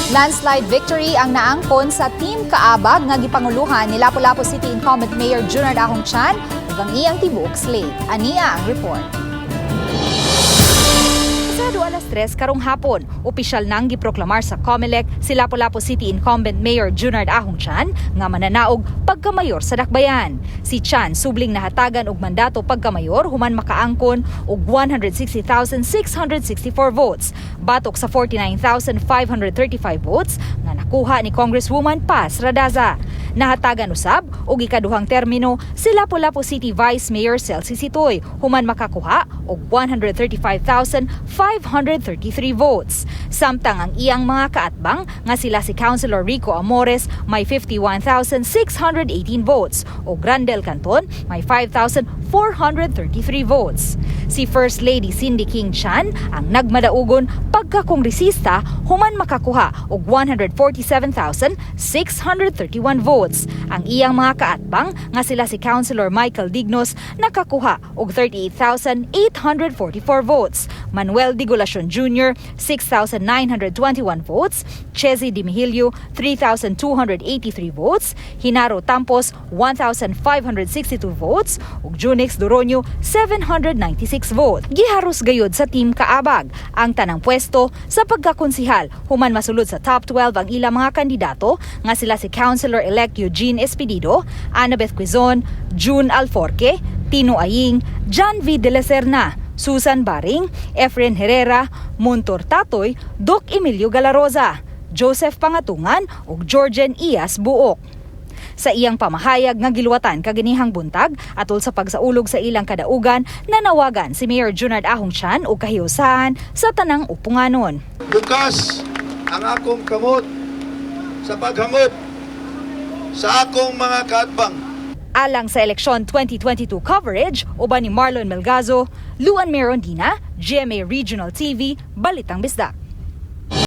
Landslide victory ang naangkon sa Team Kaabag nga gipanguluhan ni Lapu-Lapu City Incumbent Mayor Junard Ahong Chan ug ang iyang tibuok slate. Ania ang report. Pasado alas 3 karong hapon, opisyal nang giproklamar sa COMELEC si Lapu-Lapu City Incumbent Mayor Junard Ahong Chan nga mananaog pagkamayor sa Dakbayan. Si Chan subling nahatagan og mandato pagkamayor human makaangkon og 160,664 votes, batok sa 49,535 votes nga nakuha ni Congresswoman Paz Radaza. Nahatagan usab og ikaduhang termino si Lapu-Lapu City Vice Mayor Celsi Sitoy human makakuha og 135,533 votes. Samtang ang iyang mga kaatbang nga sila si Councilor Rico Amores may 51,618 votes ug Randel Canton may 5,433 votes. Si First Lady Cindy King Chan ang nagmadaugon pagkakongresista human makakuha og 147,631 votes. Ang iyang mga kaatbang nga sila si Councilor Michael Dignos nakakuha og 38,844 votes. Manuel Digulacion Jr. 6,921 votes, Chezi Dimihilio 3,283 votes, Hinaro Tampos 1,562 votes ug Junix Doronio 796 votes. Giharos gayud sa Team Kaabag ang tanang pwesto sa pagkakonsihal human masulod sa top 12 ang ilang mga kandidato nga sila si Councilor-elect Eugene Espedido, Annabeth Quizon, June Alforque, Tino Aying, John V. De La Serna, Susan Baring, Efren Herrera, Montor Tatoy, Doc Emilio Galaroza, Joseph Pangatungan ug Georgian Ias Buok. Sa iyang pamahayag nga giluwatan kaganihang buntag atol sa pagsaulog sa ilang kadaugan, nanawagan si Mayor Junard Ahong Chan og kahiusahan sa tanang upunganon. Bukas ang akong kamot sa paghangop sa akong mga kaatbang. Alang sa eleksyon 2022 coverage, uban ni Marlon Melgazo, Luan Merondina, GMA Regional TV, Balitang Bisdak.